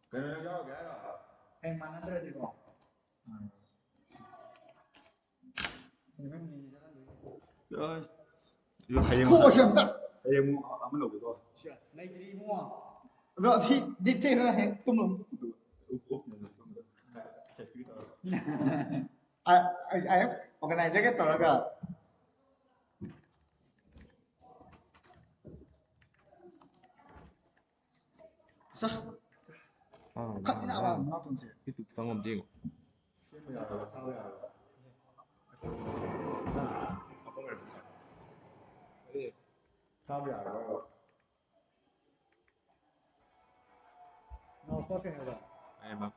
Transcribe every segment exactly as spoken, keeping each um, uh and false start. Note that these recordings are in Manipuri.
ꯀꯩꯅꯣ ꯅꯪ ꯌꯥꯎꯔꯒꯦ ꯍꯥꯏꯔꯣ? ꯍꯌꯦꯡ ꯃꯥꯟꯅꯗ꯭ꯔꯗꯤꯀꯣ꯫ ꯎꯝ꯫ ꯅꯪ ꯃꯤꯡ ꯆꯠꯍꯟꯗꯣꯏꯅꯦ꯫ ꯌꯥꯔꯣꯏ꯫ ꯑꯗꯨ ꯍꯌꯦꯡ ꯊꯣꯛꯑꯁꯤ ꯑꯝꯇ꯫ ꯍꯌꯦꯡ ꯑꯃꯨꯛ ꯑꯃ ꯂꯧꯒꯦꯀꯣ꯫ ꯁꯤ ꯂꯩꯇ꯭ꯔꯤ ꯏꯕꯨꯡꯉꯣ꯫ ꯑꯗꯣ ꯁꯤ ꯗꯤꯇꯦꯜꯗ ꯍꯌꯦꯡ ꯇꯨꯝꯂꯝ꯫ ꯑꯗꯨ ꯑꯣꯞ, ꯑꯣꯞ ꯅꯦ, ꯑꯗꯨ ꯇꯨꯝꯕꯗ꯫ ꯑ, ꯑꯩ, ꯑꯩ ꯑꯣꯔꯒꯅꯥꯏꯖꯔꯒ ꯇꯧꯔꯒ꯫ ꯁꯥ꯫ ꯑꯥ, ꯈꯠ ꯏꯅꯥ ꯂꯥ, ꯂꯥ, ꯃꯅꯥꯎ ꯊꯣꯡꯁꯦ꯫ YouTube ꯆꯪꯉꯝꯗꯦ ꯌꯦꯡꯉꯣ꯫ ꯁꯦꯝꯕ ꯌꯥꯔꯕ, ꯊꯥꯕ ꯌꯥꯔꯕ? ꯍꯥ? ꯀꯔꯤ? ꯊꯥꯕ ꯌꯥꯔꯕ? ꯅꯥꯎꯄꯥ ꯀꯩ ꯍꯥꯏꯕ? ꯀꯩ ꯍꯥꯏꯕ?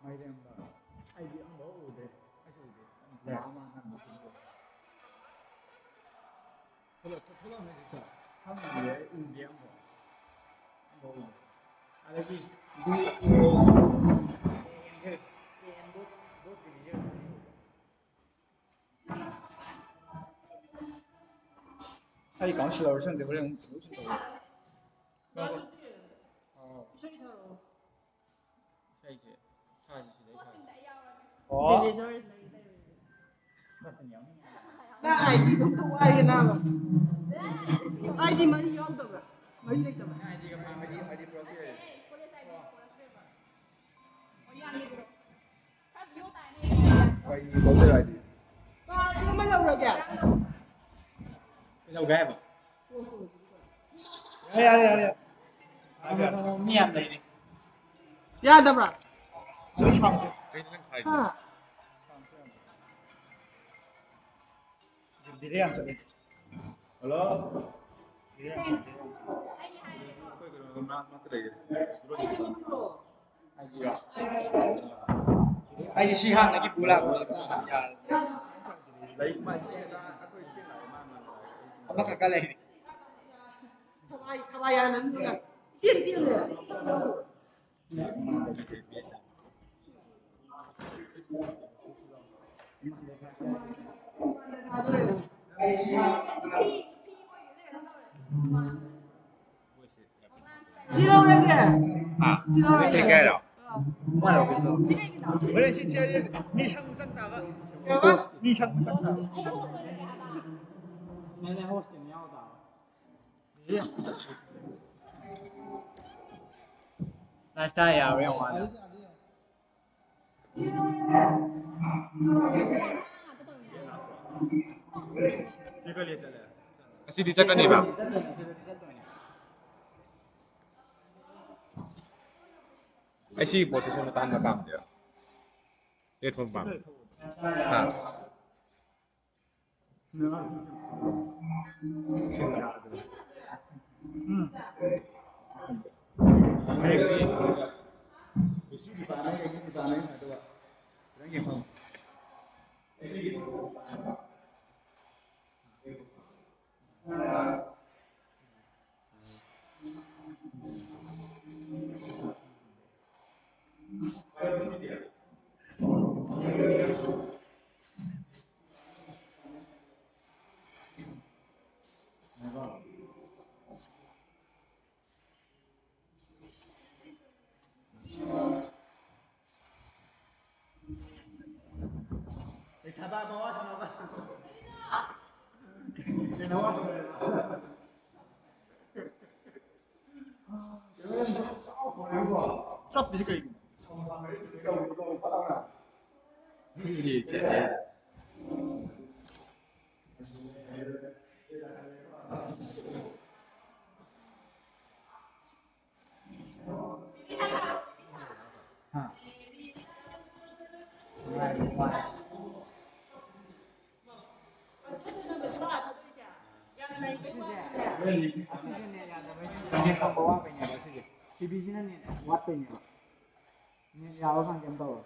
ꯃꯥꯏꯔꯦꯟꯗꯣ ꯑꯩꯗꯤ ꯑꯝꯐꯥꯎ ꯎꯗꯦ꯫ ꯑꯩꯁꯨ ꯎꯗꯦ꯫ ꯃꯥ, ꯃꯥ ꯍꯥꯟꯅ ꯎꯗꯦ꯫ ꯊꯣꯛꯂꯛ-, ꯊꯣꯛꯂꯛꯑꯝꯃꯦ ꯍꯧꯖꯤꯛꯇ꯫ ꯈꯪꯗꯤꯌꯦ, ꯑꯩ ꯎꯗꯦ ꯑꯝꯐꯥꯎ꯫ ꯑꯝꯐꯥꯎ ꯎꯗꯦ꯫ ꯑꯗꯒꯤ ꯌꯦꯟꯁꯦ, ꯌꯦꯟꯗꯣ ꯌꯣꯠꯇ꯭ꯔꯤꯉꯩꯗ ꯑꯩ ꯀꯥꯎꯟꯁꯤꯂꯔ ꯁꯪꯗꯦ, ꯍꯣꯔꯦꯟ ꯑꯃꯨꯛ ꯁꯪꯗꯦ꯫ ꯉꯥꯏꯈꯣ꯫ ꯑꯥ꯫ ꯏꯁꯩ ꯊꯥꯔꯛꯑꯣ꯫ ꯏꯁꯩꯁꯦ ꯊꯥꯁꯤ ꯁꯤꯗꯩ ꯊꯥꯁꯤ꯫ ꯑꯣ꯫ ꯅꯪ ꯑꯥꯏ ꯗꯤꯗꯣ ꯑꯝꯇ ꯋꯥꯏꯒꯦ ꯅꯥꯕ꯫ ꯑꯥꯏ ꯗꯤ ꯃꯔꯤ ꯌꯥꯎꯗꯕ꯭ꯔꯥ? ꯃꯔꯤ ꯂꯩꯇꯕ꯭ꯔꯥ? ꯑꯥꯏ ꯗꯤꯒ ꯄꯥ-, ꯑꯥꯏ ꯗꯤ, ꯑꯥꯏ ꯗꯤ ꯄꯨꯔꯛꯇꯦ꯫ ꯀꯩ ꯂꯧꯗꯣꯏ ꯍꯥꯏꯗꯤ? ꯀꯥꯔꯗ ꯑꯃ ꯂꯧꯔꯒꯦ꯫ ꯀꯩꯗꯧꯒꯦ ꯍꯥꯏꯕ? ꯌꯥꯔꯦ, ꯌꯥꯔꯦ, ꯌꯥꯔꯦ, ꯌꯥꯔꯦ꯫ ꯌꯥꯔꯦ, ꯌꯥꯔꯦ꯫ ꯃꯤ ꯌꯥꯝ ꯂꯩꯔꯦ꯫ ꯌꯥꯗꯕ꯭ꯔꯥ? ꯂꯣꯏ ꯁꯥꯎꯟꯁꯦ꯫ ꯀꯩꯅꯣ ꯅꯪ ꯈꯥꯏꯗꯣ? ꯍꯥ? ꯗꯤꯂꯦ ꯌꯥꯝ ꯆꯠꯂꯦ꯫ ꯍꯜꯂꯣ? ꯗꯤꯂꯦ ꯌꯥꯝ ꯆꯠꯂꯦ꯫ ꯑꯩꯈꯣꯏ ꯀꯩꯅꯣ ꯃꯅꯥꯛ ꯅꯛꯇ ꯂꯩꯌꯦ꯫ ꯑꯩꯗꯤ ꯁꯤ ꯍꯥꯟꯅꯒꯤ ꯄꯨ ꯂꯥꯛꯄꯅꯦ꯫ ꯂꯥꯏꯔꯤꯛ ꯃꯥꯏ ꯆꯦ ꯑꯩꯈꯣꯏ ꯆꯦ ꯂꯥꯛꯑꯦ, ꯃꯥ ꯉꯥꯡꯉꯦ꯫ ꯑꯃꯈꯛꯀ ꯂꯩꯔꯤ꯫ ꯊꯋꯥꯏ, ꯊꯋꯥꯏ ꯌꯥꯝꯅ ꯅꯨꯡꯉꯥꯏ꯫ ꯏꯇꯦꯝ ꯇꯦꯝꯂꯦ꯫ ꯁꯛ ꯂꯧꯔꯣ꯫ ꯏꯃꯥꯟꯅꯕ ꯃꯥꯁꯦ ꯕꯦꯁ ꯌꯥꯝ꯫ ꯏꯃꯥꯟꯅꯕ ꯃꯥꯁꯦ ꯁꯤ ꯂꯧꯔꯒꯦ꯫ ꯍꯥ? ꯁꯤ ꯂꯧꯔꯒꯦ꯫ ꯀꯩ ꯍꯥꯏꯔꯣ? ꯃꯥ ꯂꯧꯒꯦ ꯇꯧ꯫ ꯍꯣꯔꯦꯟ ꯁꯤ ꯆꯦ ꯃꯤ ꯁꯪ ꯆꯪ ꯇꯥꯕ꯫ ꯀꯩꯕ? ꯃꯤ ꯁꯪ ꯆꯪ ꯇꯥꯕ꯫ ꯃꯥꯅꯦ, ꯍꯣꯁꯇꯦꯜ ꯌꯥꯎ ꯇꯥꯕ꯫ ꯂꯥꯏꯐ ꯁ꯭ꯇꯥꯏꯜ ꯌꯥꯕ꯭ꯔꯥ ꯌꯦꯡꯉꯣ ꯑꯗꯣ꯫ ꯉꯁꯤꯗꯤ ꯆꯠꯀꯅꯤꯕ? ꯑꯩ ꯁꯤ ꯄꯣꯠꯁꯦ ꯁꯣꯝꯗ ꯇꯥꯍꯟꯕ ꯄꯥꯝꯗꯦꯕ꯫ Headphone ꯄꯥꯝꯃꯦ꯫ ꯍꯥ? ꯆꯞꯄꯤꯁꯤ ꯀꯩꯒꯤꯅꯣ? ꯁꯤꯁꯦ, ꯑꯁꯤꯁꯦ ꯅꯦꯠ ꯌꯥꯗꯕꯩꯅꯦ, ꯅꯦꯠ ꯐꯪꯕ ꯋꯥꯠꯄꯩꯅꯦꯕ ꯁꯤꯁꯦ꯫ ꯇꯤ ꯚꯤꯁꯤꯅ ꯅꯦꯠ ꯋꯥꯠꯄꯩꯅꯦꯕ꯫ ꯅꯦꯠ ꯌꯥꯕ ꯀꯥꯟꯗ ꯀꯩꯝ ꯇꯧꯔꯣꯏ꯫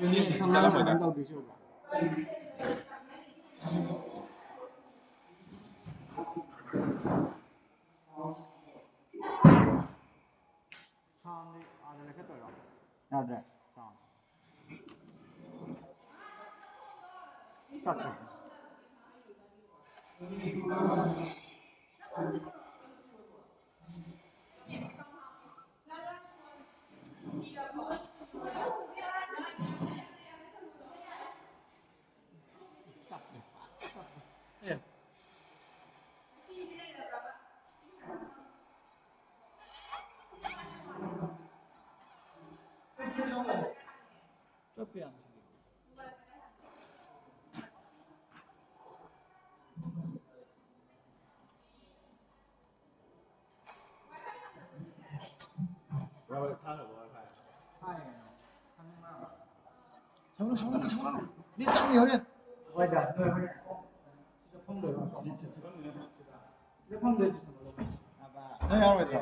ꯁꯤ ꯁꯝ ꯆꯠꯂꯝꯃꯣꯏꯗ꯫ ꯀꯩꯅꯣ ꯇꯧꯗꯣꯏꯁꯦ ꯎꯕ꯭ꯔꯥ? ꯁꯝꯃꯨ, ꯁꯝꯃꯨ, ꯁꯝꯃꯨ꯫ ꯅꯦꯠ ꯆꯪꯅꯤ ꯍꯣꯔꯦꯟ꯫ ꯍꯣꯏꯗ, ꯅꯣꯏ ꯍꯣꯔꯦꯟ꯫ ꯁꯤꯗ ꯐꯝꯗꯣꯏꯔꯣ? ꯁꯤꯗ ꯐꯝꯗꯣꯏꯔꯣ? ꯅꯪ ꯌꯥꯎꯔꯣꯏꯗ꯭ꯔꯣ?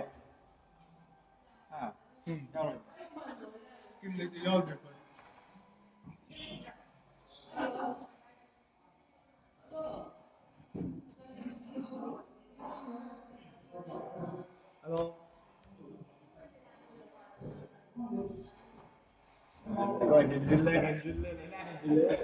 ꯍꯥ? ꯎꯝ, ꯌꯥꯎꯔꯣꯏꯗ꯭ꯔꯣ? ꯀꯤꯝ ꯂꯩꯇꯦ, ꯌꯥꯎꯗ꯭ꯔꯦ ꯑꯩꯈꯣꯏ꯫ ꯍꯜꯂꯣ꯫ ꯍꯦꯟꯖꯤꯜꯂꯦ, ꯍꯦꯟꯖꯤꯜꯂꯦ, ꯂꯣꯏꯅ ꯍꯦꯟꯖꯤꯜꯂꯦ꯫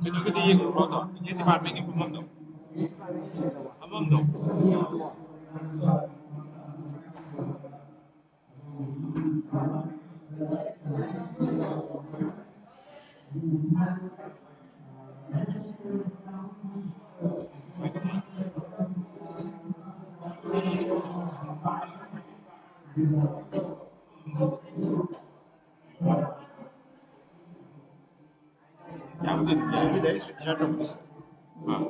ꯀꯩꯅꯣꯒꯤꯗꯤ ꯌꯦꯡꯉꯨꯔꯣ, ꯑꯗꯣ ꯏꯪꯂꯤꯁ ꯗꯤꯄꯥꯔꯠꯃꯦꯟꯒꯤ ꯐꯝꯐꯝꯗꯣ꯫ ꯐꯝꯐꯝꯗꯣ꯫ ꯌꯥꯝꯗꯤ ꯌꯥꯝꯗꯤ ꯂꯩ, ꯁꯤꯌꯔ ꯇꯧꯕꯁꯦ꯫ ꯑꯥ꯫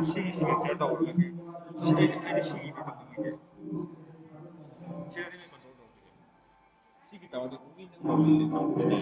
ꯁꯤ ꯁꯤꯒꯅꯦꯆꯔ ꯇꯧꯔꯒꯗꯤ ꯁꯤꯒꯤ ꯑꯩꯅ ꯁꯤꯒꯤꯗꯤ ꯇꯧꯅꯤꯡꯉꯤꯁꯦ꯫ ꯁꯤ ꯑꯩꯅ ꯀꯟꯇ꯭ꯔꯣꯜ ꯇꯧꯕꯤꯒꯦ꯫ ꯁꯤꯒꯤ ꯇꯧꯔꯗꯤ ꯀꯨꯀꯤ ꯅꯪ ꯇꯧꯔꯤꯁꯦ ꯇꯧꯗꯦꯅꯦ꯫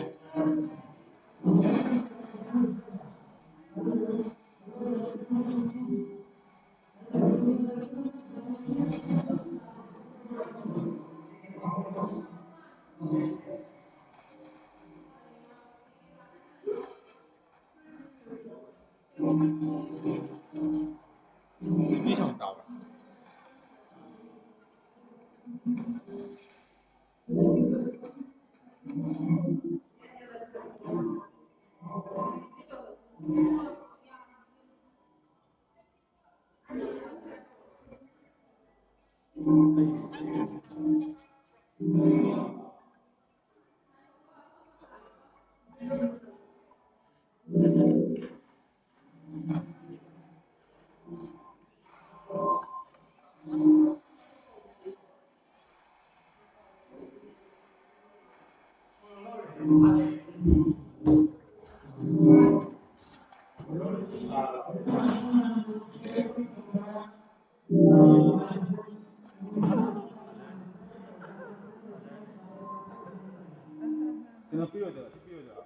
ꯀꯩꯅꯣ ꯄꯤꯔꯣꯏꯗ꯭ꯔꯣ? ꯁꯤ ꯄꯤꯔꯣꯏꯗ꯭ꯔꯣ?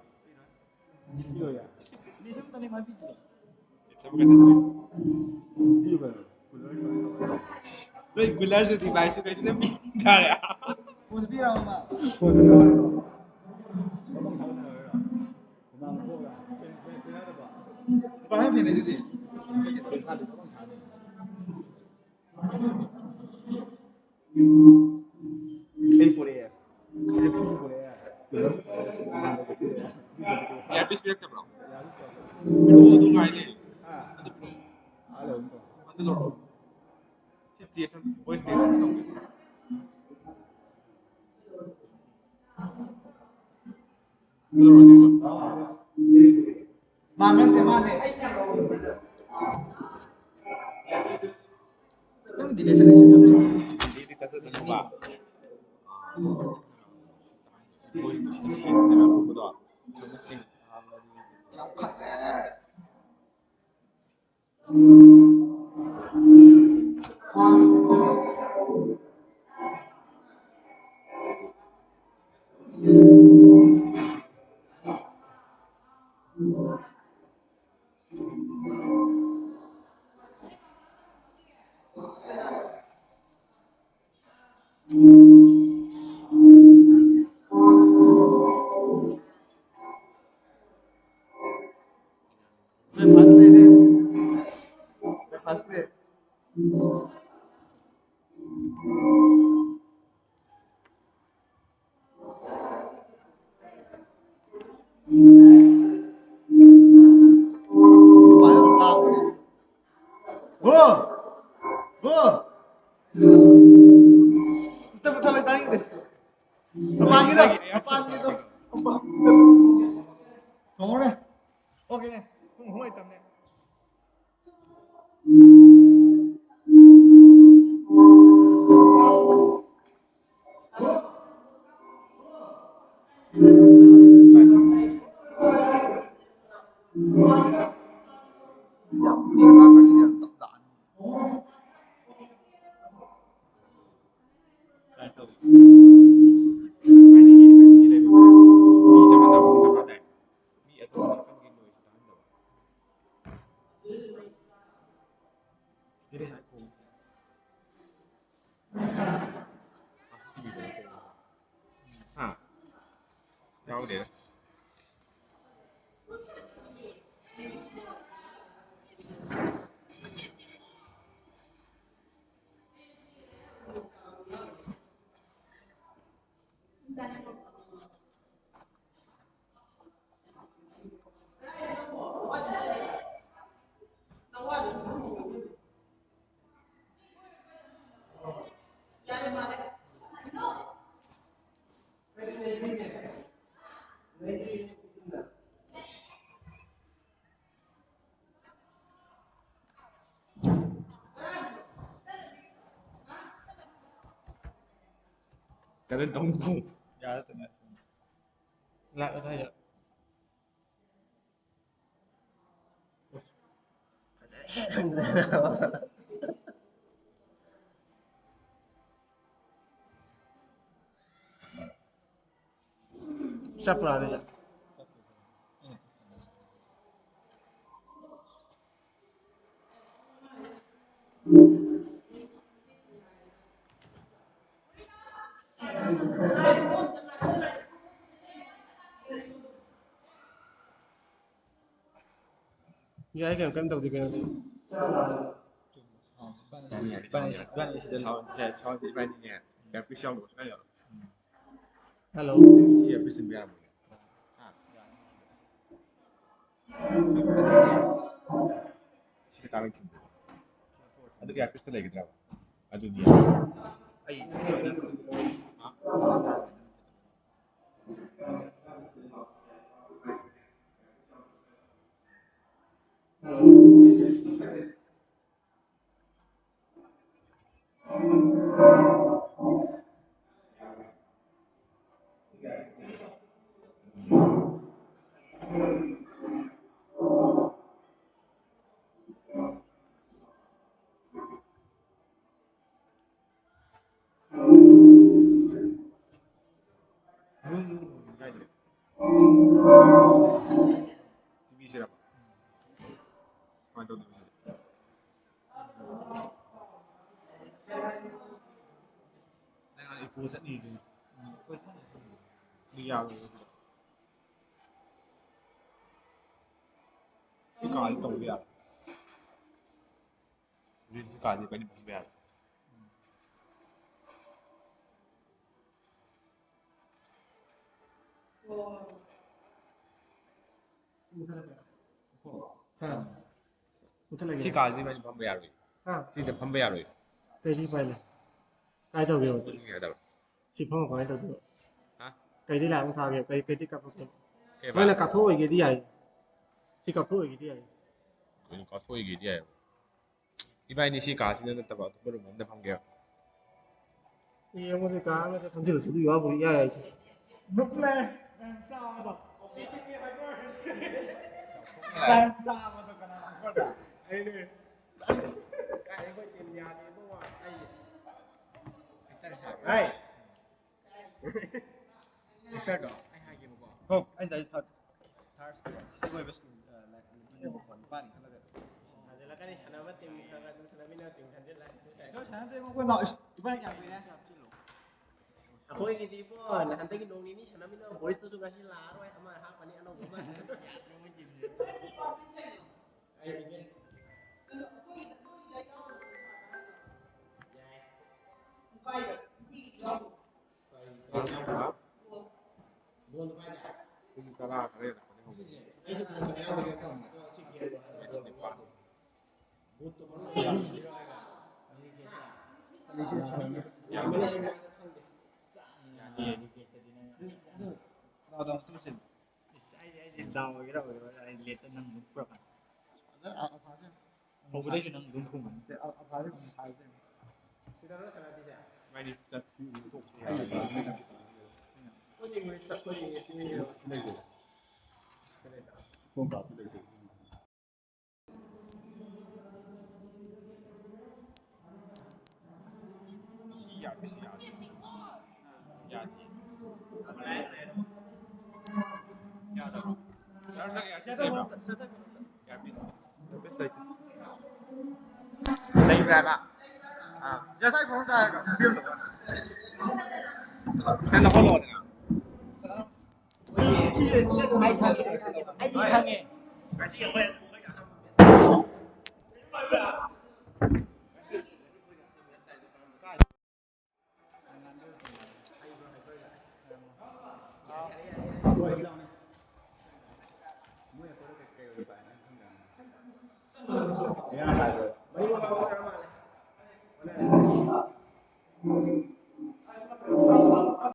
ꯄꯤꯔꯣꯏꯌꯦ? ꯄꯤꯌꯨ ꯀꯩꯅꯣ꯫ ꯅꯣꯏ ꯀꯨꯂꯔꯁꯨ ꯗꯤꯚꯥꯏꯁꯁꯨ ꯀꯩꯁꯨ ꯄꯤꯗꯔꯦ꯫ ꯐꯣꯟ ꯄꯤꯔꯛꯑꯣ꯫ ꯐꯣꯟ ꯄꯤꯔꯛꯑꯣ꯫ ꯍꯨꯃꯥꯡ ꯊꯣꯛꯑꯒ ꯐꯦꯟ, ꯐꯦꯟ, ꯐꯦꯟ ꯌꯥꯗꯕ? ꯗꯤꯄꯥꯔꯠꯃꯦꯟ ꯐꯦꯟ ꯂꯩꯗꯨꯗꯤ꯫ ꯐꯦꯟ ꯊꯥꯗꯦ, ꯀꯃꯥꯏꯅ ꯊꯥꯅꯤ? ꯑꯩ ꯄꯨꯔꯛꯑꯦ꯫ ꯑꯩ ꯄꯨꯔꯛꯑꯦ꯫ ꯏꯌꯥꯔꯄꯤꯁ ꯄꯤꯔꯛꯇꯕ꯭ꯔꯣ? ꯄꯤꯔꯛꯑꯣ, ꯑꯗꯨ ꯉꯥꯏ ꯂꯩꯔꯦ꯫ ꯑꯥ꯫ ꯑꯗꯨ ꯄꯤꯔꯛꯑꯣ꯫ ꯑꯥ, ꯂꯩꯍꯧꯅꯤ꯫ ꯑꯗꯨ ꯂꯧꯔꯛꯑꯣ꯫ ꯁꯤ ꯇꯦꯁ, ꯚꯣꯏꯁ ꯇꯦꯁ ꯑꯃ ꯇꯧꯒꯦ꯫ ꯃꯥ ꯅꯠꯇꯦ, ꯃꯥꯅꯦ꯫ ꯈꯤꯇꯪ ꯗꯤꯂꯦ ꯆꯠꯂꯤꯁꯦ ꯌꯥꯝ ꯆꯥꯎꯅ꯫ ꯗꯤꯂꯦꯗꯤ ꯆꯠꯆꯁꯅꯨꯕ꯫ ꯚꯣꯏꯁꯇꯨ ꯁꯦꯡꯅ ꯂꯧꯊꯣꯛꯄꯗꯣ꯫ ꯌꯥꯝ ꯈꯜꯂꯦ꯫ Breakfast deh, deh. Breakfast deh. ꯑꯝꯇ ꯃꯨꯊꯠꯂꯣꯏ, ꯇꯥꯅꯤꯡꯗꯦ꯫ ꯃꯄꯥꯟꯒꯤꯗꯣ, ꯃꯄꯥꯟꯒꯤꯗꯣ꯫ ꯊꯣꯡꯉꯨꯅꯦ꯫ ꯑꯣꯀꯦꯅꯦ꯫ ꯄꯨꯡ ꯑꯍꯨꯝ ꯂꯩꯇꯕꯅꯦ꯫ ꯌꯥꯝ ꯀꯨꯏꯅ ꯉꯥꯡꯕꯁꯤ ꯌꯥꯝ ꯇꯞ ꯇꯥꯅꯤ꯫ ꯀꯃꯥꯏꯅ ꯇꯧꯋꯤ? ꯏꯕꯥꯅꯤꯒꯤ, ꯏꯕꯥꯅꯤꯒꯤ ꯂꯩꯐꯝꯁꯦ ꯃꯤ ꯆꯞ ꯃꯥꯟꯅꯕ ꯃꯐꯝ ꯆꯞ ꯃꯥꯟꯅꯩ꯫ ꯃꯤ ꯑꯇꯣꯞꯄ ꯅꯥꯀꯟꯒꯤ noise ꯇꯥꯍꯟꯗꯕ꯫ ꯁꯤꯗꯤ ꯉꯁꯥꯏ ꯈꯣꯡ-, ꯍꯥ? ꯌꯥꯎꯗꯦꯗ꯫ ꯀꯔꯟ ꯇꯧꯅꯨ꯫ ꯌꯥꯔꯦ, ꯇꯣꯛꯑꯦ꯫ ꯂꯥꯛ ꯑꯗꯥꯏꯗ꯫ ꯆꯠꯄ꯭ꯔꯥ ꯑꯗꯨꯗ? ꯌꯥꯏ ꯀꯩꯅꯣ, ꯀꯩꯝ ꯇꯧꯗꯦ ꯀꯩꯅꯣ꯫ ꯏꯕꯥꯅꯤ, ꯏꯕꯥꯅꯤ, ꯏꯕꯥꯅꯤ ꯁꯤꯗ ꯂꯥꯎ-, ꯁꯦ, sound ꯏꯕꯥꯅꯤꯅꯦ꯫ Earpiece ꯌꯥꯎꯗꯕ ꯁꯨꯡꯌꯥ ꯌꯥꯔꯣꯏ꯫ ꯍꯜꯂꯣ꯫ ꯁꯤ earpiece ꯊꯤꯟꯕ ꯌꯥꯔꯝꯃꯣꯏꯅꯦ꯫ ꯍꯥ? ꯁꯤꯗ ꯀꯥꯔꯒ ꯊꯤꯟꯕ꯫ ꯑꯗꯨꯒꯤ earpiece ꯇꯣ ꯂꯩꯒꯗ꯭ꯔꯕ? ꯑꯗꯨꯗꯤ ꯑꯩ ꯇꯤꯚꯤꯁꯤꯔꯕ? ꯀꯃꯥꯏꯅ ꯇꯧꯗꯣꯏꯅꯣ? ꯅꯪ ꯏꯀꯣ ꯆꯠꯅꯤꯗꯨꯅꯤ꯫ ꯑꯗꯨ ꯌꯥꯔꯣꯏꯕ꯫ ꯁꯤ ꯀꯥꯗꯤ ꯇꯧꯕ ꯌꯥꯔꯦ꯫ ꯍꯧꯖꯤꯛ ꯁꯤ ꯀꯥꯗꯤ ꯀꯔꯤꯝ ꯇꯧꯕ ꯌꯥꯔꯦ꯫ ꯍꯥ? ꯃꯨꯊꯠꯂꯒꯦ꯫ ꯁꯤ ꯀꯥꯁꯤ ꯏꯕꯥꯅꯤ ꯐꯝꯕ ꯌꯥꯔꯣꯏ꯫ ꯍꯥ? ꯁꯤꯗ ꯐꯝꯕ ꯌꯥꯔꯣꯏ꯫ ꯀꯩꯗꯤ ꯎꯄꯥꯏ ꯂꯩ? ꯀꯥꯏ ꯇꯧꯒꯦ? ꯄꯨꯟꯕ ꯌꯥꯗꯕ꯫ ꯁꯤ ꯐꯝꯃ ꯀꯃꯥꯏꯅ ꯇꯧꯗꯣꯏꯕ? ꯍꯥ? ꯀꯩꯗꯤ ꯂꯥꯏ ꯑꯃ ꯊꯥꯒꯦ? ꯀꯩ, ꯀꯩꯗꯤ ꯀꯥꯞꯊꯣꯛꯀꯦ? ꯀꯩꯕ? ꯅꯣꯏꯅ ꯀꯥꯞꯊꯣꯛꯑꯣꯏꯒꯦꯗꯤ ꯌꯥꯏ꯫ ꯁꯤ ꯀꯥꯞꯊꯣꯛꯑꯣꯏꯒꯦꯗꯤ ꯌꯥꯏ꯫ ꯀꯩꯅꯣ ꯀꯥꯞꯊꯣꯛꯑꯣꯏꯒꯦꯗꯤ ꯌꯥꯏ? ꯏꯕꯥꯅꯤ ꯁꯤ ꯀꯥꯁꯤꯗ ꯅꯠꯇꯕ ꯑꯇꯣꯞꯄ ꯔꯨꯝ ꯑꯝꯗ ꯐꯝꯒꯦ꯫ ꯌꯦꯡꯉꯨꯁꯦ, ꯀꯥ ꯑꯃꯗ ꯐꯝꯖꯤꯜꯂꯁꯤ, ꯑꯗꯨ ꯌꯥꯎꯕ ꯌꯥꯏ ꯍꯥꯏꯁꯦ꯫ ꯅꯨꯄꯂꯦ, ꯅꯪ ꯆꯥꯕꯗꯣ꯫ ꯅꯪ ꯆꯥꯕꯗꯣ ꯀꯅꯥ ꯈꯪꯕ꯭ꯔꯥ? ꯑꯩꯅꯦ꯫ ꯀꯥꯏ ꯑꯩꯈꯣꯏ ꯇꯤꯝ ꯌꯥꯗꯦ ꯏꯕꯨꯡꯉꯣ, ꯑꯩ ꯍꯦꯛꯇꯔ ꯁꯥꯕ꯫ ꯍꯥꯏ꯫ ꯍꯦꯛꯇꯔꯗꯣ ꯑꯩ ꯍꯥꯏꯒꯦꯕꯀꯣ꯫ ꯍꯣ, ꯑꯩꯅ ꯗꯥꯏꯔꯦꯛ ꯊꯥꯔꯠ, ꯊꯥꯔꯠ ꯑꯔꯣꯏꯕ ꯁ꯭ꯀꯨꯜ, ꯑ, ꯂꯥꯏꯛ, ꯅꯨꯄꯥ ꯅꯤꯄꯥꯟ ꯈꯜꯂꯒ꯫ ꯊꯥꯖꯤꯜꯂꯛꯀꯅꯤ, ꯁꯥꯟꯅꯕ ꯇꯤꯝ ꯈꯔ ꯈꯔ ꯑꯗꯨꯝ ꯁꯥꯟꯅꯃꯤꯟꯅꯕ ꯇꯤꯝ ꯈꯟꯖꯤꯜꯂꯛꯑꯅꯤ꯫ ꯀꯩꯁꯨ ꯁꯥꯟꯅꯗꯦ, ꯃꯈꯣꯏ ꯂꯥꯛꯑꯣ꯫ ꯏꯁ, ꯏꯕꯥꯅꯤ ꯀꯌꯥꯝ ꯀꯨꯏꯔꯦ? ꯑꯩꯈꯣꯏꯒꯤꯗꯤ ꯏꯕꯣ, ꯍꯟꯗꯛꯀꯤ ꯅꯣꯡ ꯅꯤꯅꯤ ꯁꯥꯟꯅꯃꯤꯟꯅꯕ ꯕꯣꯏꯁꯇꯨꯁꯨ ꯉꯁꯤ ꯂꯥꯛꯑꯔꯣꯏ, ꯑꯃ ꯍꯥꯞꯄꯅꯤ ꯑꯅꯧꯕ ꯑꯃ꯫ ꯌꯥꯗ꯭ꯔꯦ ꯃꯣꯏ ꯇꯤꯝꯁꯦ꯫ ꯑꯩ ꯏꯃꯦꯖ꯫ ꯌꯥꯏ꯫ ꯄꯨꯡ ꯇꯔꯥ ꯈꯔ ꯍꯦꯜꯂꯛꯄꯗ ꯍꯧꯒꯠꯂꯦ꯫ ꯄꯨꯡ ꯅꯤꯄꯥꯟ꯫ ꯌꯥꯅꯤꯌꯦ, ꯔꯤꯁꯦꯁꯇꯗꯤ ꯅꯪ ꯌꯥꯝ ꯆꯥꯅꯤꯡꯉꯦ꯫ ꯌꯥꯅꯤꯌꯦ, ꯔꯤꯁꯦꯁꯇꯗꯤ ꯅꯪ ꯌꯥꯝ ꯆꯥꯅꯤꯡꯉꯦ꯫ ꯏꯁ, ꯑꯩꯗꯤ, ꯑꯩꯗꯤ ꯗꯥꯎ ꯑꯣꯏꯒꯦꯔꯥ ꯑꯣꯏꯔꯣꯏꯔꯥ, ꯑꯩ ꯂꯦꯠꯇ ꯅꯪ ꯑꯗꯨꯝ ꯐꯨꯔꯛꯀꯅꯤ꯫ ꯍꯧꯕꯗꯩꯁꯨ ꯅꯪ ꯑꯗꯨꯝ ꯈꯨꯝꯕꯅꯤ꯫ ꯁꯤꯗꯔꯣ ꯁꯥꯟꯅꯗꯣꯏꯁꯦ? ꯏꯕꯥꯅꯤ ꯆꯠ-, ꯇꯣꯛꯁꯦ꯫ ꯑꯩꯈꯣꯏꯗꯤ ꯏꯪꯂꯤꯁꯇ ꯑꯩꯈꯣꯏꯗꯤ ꯏꯪꯂꯤꯁꯇ ꯂꯩꯇꯦ꯫ ꯁꯣꯝ ꯀꯥꯞꯇ ꯂꯩꯇꯦ꯫ ꯁꯤ ꯌꯥꯕ꯭ꯔꯥ? ꯁꯤ ꯌꯥꯗꯦ꯫ ꯌꯥꯗꯦ꯫ ꯌꯥꯗꯕ꯭ꯔꯣ? ꯌꯥꯔꯁꯦ, ꯌꯥꯔꯁꯦ, ꯌꯥꯗꯕ꯭ꯔꯣ? ꯌꯥꯔꯁꯦ꯫ ꯂꯩꯕ꯭ꯔꯥ ꯍꯥꯏꯕ? ꯑꯥ꯫ ꯅꯪ ꯅꯈꯣꯟ ꯂꯣꯏꯔꯦ꯫ ꯑꯩ ꯈꯪꯉꯦ꯫